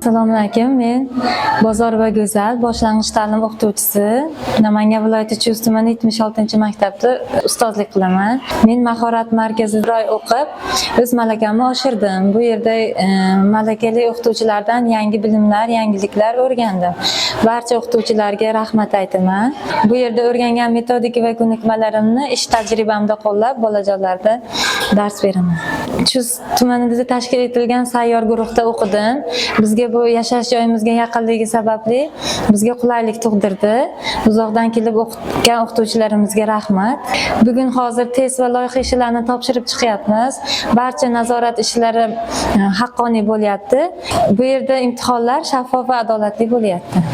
Assalomu alaykum. Men Bozorova Go'zal, boshlang'ich ta'lim o'qituvchisi. Namangan viloyati Chust tumani 76-maktabda ustozlik qilaman. Men mahorat markazida bir oy o'qib, o'z malakamni oshirdim. Bu yerda malakali o'qituvchilardan yangi bilimlar, yangiliklar o'rgandim. Barcha o'qituvchilarga rahmat aytaman. Bu yerda o'rgangan metodika va ko'nikmalarimni ish tajribamda qo'llab, bolajonlarda dars beraman. Chust tumanida tashkil etilgan sayyor guruhda o'qidim. Bizga bu yashash joyimizga yaqinligi sababli bizga qulaylik tug'dirdi. Uzoqdan kelib o'qitgan o'qituvchilarimizga rahmat. Bugun hozir test va loyiha ishlarini topshirib chiqyapmiz. Barcha nazorat ishlari haqqoniy bo'lyapti. Bu yerda imtihonlar shaffof va adolatli bo'lyapti.